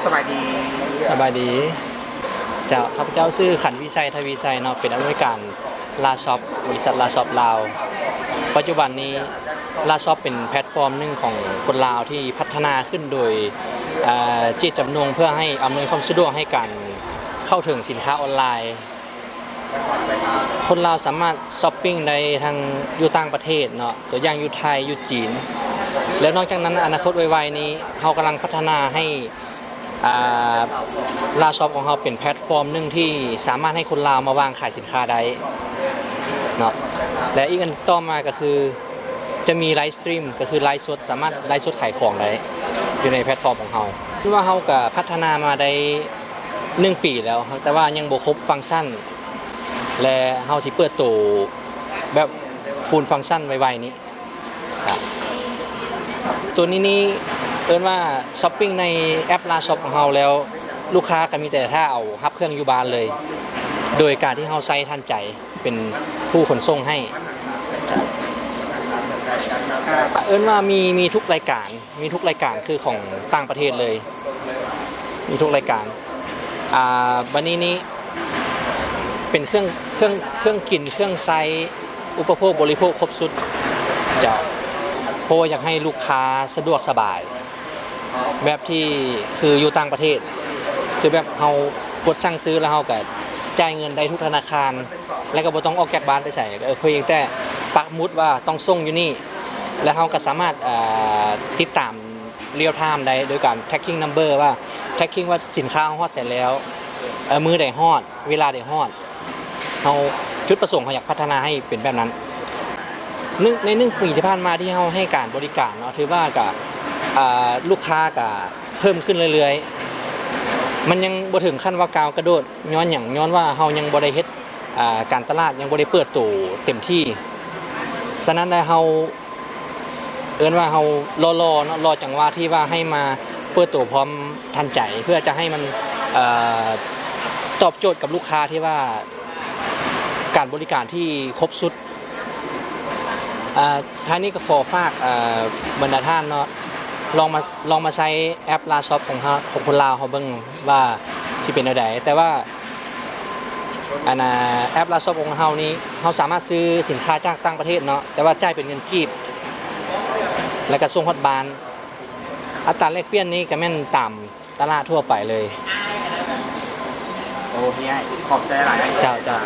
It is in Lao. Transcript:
ສະບາຍດີ. ສະບາຍດີເຈົ້າ. ຂ້າພະເຈົ້າຊື່ ຂັນວິໄຊ ທະວີໄຊ ເນາະ, ເປັນອຳນວຍການ ລາຊອບ, ບໍລິສັດລາຊອບລາວ. ປັດຈຸບັນນີ້ ລາຊອບເປັນແພລດຟອມໜຶ່ງຂອງຄົນລາວທີ່ພັດທະນາຂຶ້ນໂດຍ, ເອີ, ເຈດຈຳນົງເພື່ອໃຫ້ອຳນວຍຄວາມສະດວກໃຫ້ການເຂົ້າເຖິງສິນຄ້າອອນລາຍ. ຄົນລາວສາມາດຊັອບປິງໄດ້ທັງຢູ່ຕ່າງປະເທດເນາະ, ຕົວຢ່າງຢູ່ໄທ, ຢູ່ຈີນ. ແລ້ວນອກຈາກນັ້ນ ອະນາຄົດໄວໆນີ້ ເຮົາກຳລັງພັດທະນາໃຫ້ ອ່າ ລາຊອບຂອງເຮົາເປັນແພລດຟອມໜຶ່ງທີ່ສາມາດໃຫ້ຄົນລາວມາວາງຂາຍສິນຄ້າໄດ້ເນາະ. ແລະ ອີກອັນຕໍ່ມາກໍຄືຈະມີໄລສະຕຣີມ ກໍຄືໄລສົດ, ສາມາດໄລສົດຂາຍຂອງໄດ້ຢູ່ໃນແພລດຟອມຂອງເຮົາ. ຄືວ່າເຮົາກໍພັດທະນາມາໄດ້ໜຶ່ງປີແລ້ວ, ແຕ່ວ່າຍັງບໍ່ຄົບຟັງຊັນ ແລະ ເຮົາຊິເປີດໂຕແບບຟູລຟັງຊັນໄວໆນີ້. ໂຕນີ້ນີ້ເອີ້ນວ່າຊັອບປິງໃນແອັບລາຊອບຂອງເຮົາແລ້ວ ລູກຄ້າກໍມີແຕ່ຖ້າເອົາຮັບເຄື່ອງຢູ່ບ້ານເລີຍ ໂດຍການທີ່ເຮົາໃຊ້ທັນໃຈເປັນຜູ້ຂົນສົ່ງໃຫ້. ເອີ້ນວ່າມີ, ມີທຸກລາຍການ, ມີທຸກລາຍການ ຄືຂອງຕ່າງປະເທດເລີຍ, ມີທຸກລາຍການ. ອ່າ ບັດນີ້ນີ້ ເປັນເຄື່ອງ, ເຄື່ອງ, ເຄື່ອງກິນ, ເຄື່ອງໃຊ້ ອຸປະໂພກບໍລິໂພກຄົບຊຸດເຈົ້າ, ເພາະວ່າຢາກໃຫ້ລູກຄ້າສະດວກສະບາຍ ແບບທີ່ຄືຢູ່ຕ່າງປະເທດ, ຄືແບບເຮົາກົດສັ່ງຊື້ແລ້ວເຮົາກໍຈ່າຍເງິນໄດ້ທຸກທະນາຄານ ແລ້ວກໍບໍ່ຕ້ອງອອກຈາກບ້ານໄປໃສ, ເອີ ພຽງແຕ່ປັກໝຸດວ່າຕ້ອງສົ່ງຢູ່ນີ້ ແລ້ວເຮົາກໍສາມາດ, ເອີ, ຕິດຕາມ real time ໄດ້ ໂດຍການ tracking number ວ່າ tracking ວ່າສິນຄ້າເຮົາຮອດໃສແລ້ວ, ເອີ, ມື້ໃດຮອດ, ເວລາໃດຮອດ. ເຮົາ, ຈຸດປະສົງເຮົາຢາກພັດທະນາໃຫ້ເປັນແບບນັ້ນ. ໜຶ່ງ, ໃນໜຶ່ງປີທີ່ຜ່ານມາທີ່ເຮົາໃຫ້ການບໍລິການເນາະ, ຖືວ່າກະ, ອ່າ, ລູກຄ້າກະເພີ່ມຂຶ້ນເລື້ອຍໆ. ມັນຍັງບໍ່ເຖິງຂັ້ນວ່າກ້າວກະໂດດ. ຍ້ອນຫຍັງ? ຍ້ອນວ່າເຮົາຍັງບໍ່ໄດ້ເຮັດ, ອ່າ, ການຕະຫຼາດ, ຍັງບໍ່ໄດ້ເປີດໂຕເຕັມທີ່. ສະນັ້ນແລ້ວເຮົາ ເອີ້ນວ່າເຮົາລໍໆເນາະ, ລໍຈັງຫວະທີ່ວ່າໃຫ້ມາເປີດໂຕພ້ອມທັນໃຈ ເພື່ອຈະໃຫ້ມັນ, ເອີ, ຕອບໂຈດກັບລູກຄ້າທີ່ວ່າການບໍລິການທີ່ຄົບຊຸດ. ເອີ, ທ້າຍນີ້ກໍຂໍຝາກ, ເອີ, ບັນດາທ່ານເນາະ, ລອງມາ, ລອງມາໃຊ້ແອັບລາຊອບຂອງເຮົາ, ຂອງຄົນລາວເຮົາເບິ່ງວ່າຊິເປັນແນວໃດ. ແຕ່ວ່າ ອັນນ່າ ແອັບລາຊອບຂອງເຮົານີ້ ເຮົາສາມາດຊື້ສິນຄ້າຈາກຕ່າງປະເທດເນາະ, ແຕ່ວ່າຈ່າຍເປັນເງິນກີບ ແລ້ວກໍສົ່ງຮອດບ້ານ. ອັດຕາແລກປ່ຽນນີ້ກໍແມ່ນຕາມຕະຫຼາດທົ່ວໄປເລີຍ. ໂອເຄ, ຂອບໃຈຫຼາຍ. ເຈົ້າ, ເຈົ້າ.